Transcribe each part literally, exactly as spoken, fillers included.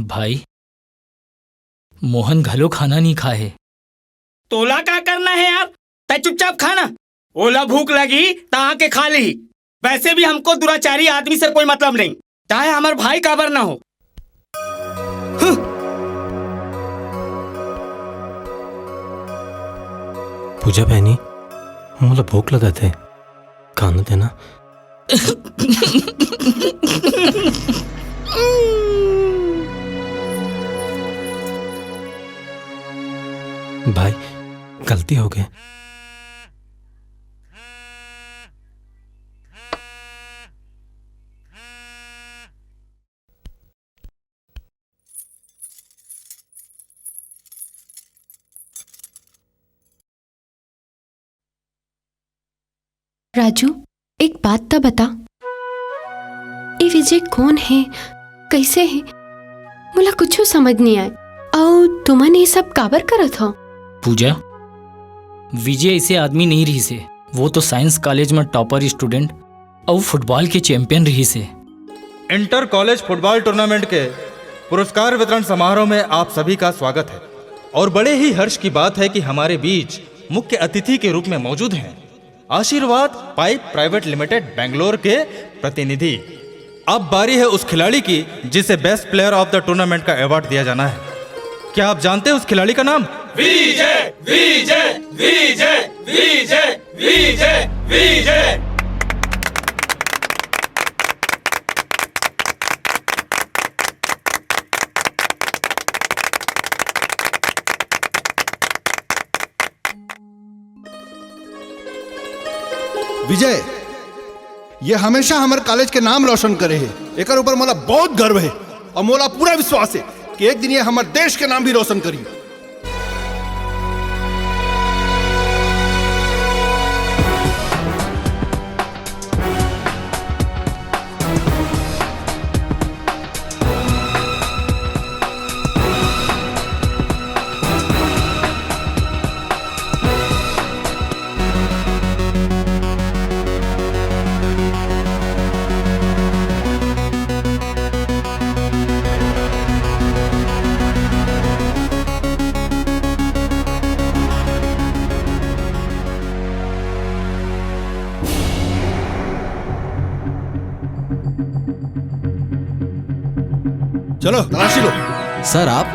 भाई, मोहन घलो खाना नहीं खाए हे। तोला का करना हे यार, तैं चुपचाप खा ना। ओला भूख लगी त आके खा ली। वैसे भी हमको दुराचारी आदमी से कोई मतलब नहीं, चाहे हमर भाई काबर ना हो। हम्म। पूजा बहनी, मोला भूख लगत हे, खाना देना। भाई, गलती हो गई। राजू, एक बात त बता, ए विजय कोन हे, कइसे हे? मोला कुछु समझ नइ आय। अउ तुमन ये सब काबर करत हव? पूजा, विजय अइसे आदमी नइ रिहिस हे। वो तो science college म topper student अउ football के champion रिहिस हे। Inter college football tournament के पुरस्कार वितरण समारोह में आप सभी का स्वागत है और बड़े ही हर्ष की बात है कि हमारे बीच मुख्य अतिथि के रूप में मौजूद हैं आशीर्वाद पाइप प्राइवेट लिमिटेड बेंगलोर के प्रतिनिधि। अब बारी है उस खिलाड़ी की जिसे best player of the tournament का अवार्ड दिया जाना है। क्या आप जानते हैं उस खिलाड़ी का नाम? विजय, विजय, विजय, विजय, विजय, विजय। विजय, ये हमेशा हमर कॉलेज के नाम रोशन करे हे। एकर ऊपर मोला बहुत गर्व हे और मोला पूरा विश्वास हे कि एक दिन ये हमर देश के नाम भी रोशन करी। चलो, तलाशी लो। सर, आप?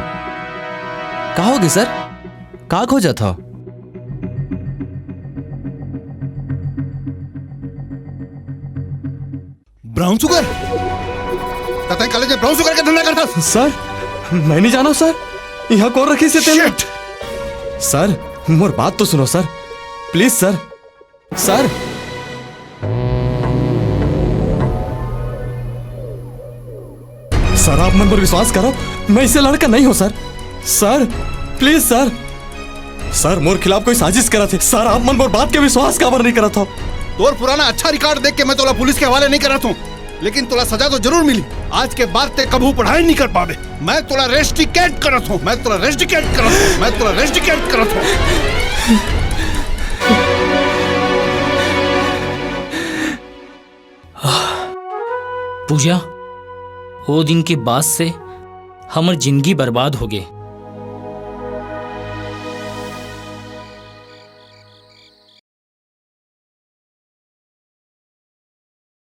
का होगे, सर? का खोजत हव? Brown sugar? त तैं कॉलेज में ब्राउन शुगर के धंधा करथस? सर, मैं नहीं जानो सर, यहाँ कौन रखी से तेल? Shit! सर, मोर बात तो सुनो sir, please sir. Sir, sir, आप मन पर विश्वास करो, मैं इसे लड़का नहीं हूँ sir. Sir, please sir. Sir, मोर खिलाफ कोई साजिश करत हे। सर, आप मन मोर बात के विश्वास काबर नहीं करत हो? तोर पुराना अच्छा रिकॉर्ड देख के मैं तोला पुलिस के हवाले नहीं करत हूँ, लेकिन तोला सजा तो जरूर मिली। आज के बाद ते कभू पढ़ाई नहीं कर पाबे। मैं तोला रेस्टिकेट करत हूँ, मैं तोला रेस्टिकेट करत हूँ, मैं तोला रेस्टिकेट करत हूँ। पूजा, वो दिन के बाद से हमर जिंदगी बर्बाद हो गए।